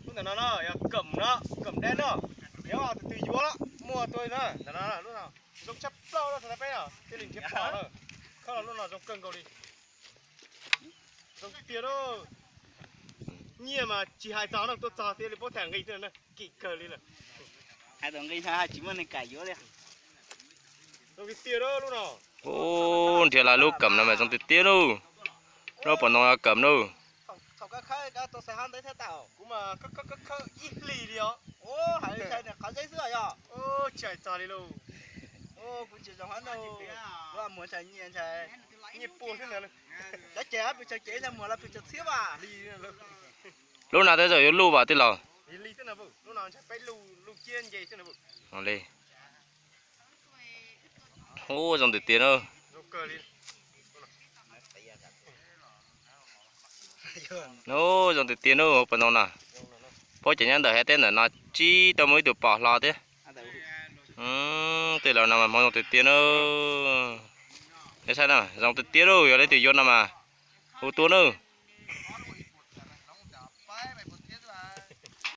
Lub ntawm no no yog kam no, kam dab no, yog tus twg yuav muaj tua na, ntawm no lub no zoo tshaj plaws no, thaum peb no thiaj li nrhiav pom na. Khawb los lub no zoo kawg nkaus li. Zoo tiag lauj. Nyiaj mas tsis hais txog no, tuaj txog thiaj li paub tham nqi xwb na, kim kawg li lawm. Hais txog nqi no tsis muaj neeg kam yuav li. Zoo tiag tiag lauj lub no. Ub, nrhiav lawm lub kam no mas zoo tiag tiag lauj. Lub pas ntoo kam lauj. Kuv mas khawb khawb khawb ib hlis li os. Tsis hais txog li lauj. Nyiaj pua xwb ntag. Lub no tej zaum yuav luj vas tij laug. Ub, zoo tiag tiag na. Ub, zoo tiag tiag na, pas ntoo no. Paub cov nyob ntawm hauv teb ntawm no tsis tau muaj ib tug pom hlo thiab. Tej laus no mas hmoov zoo tiag tiag na. Nej saib na, zoo tiag tiag lauj, yog leej twg yuav no mas hu tuaj na.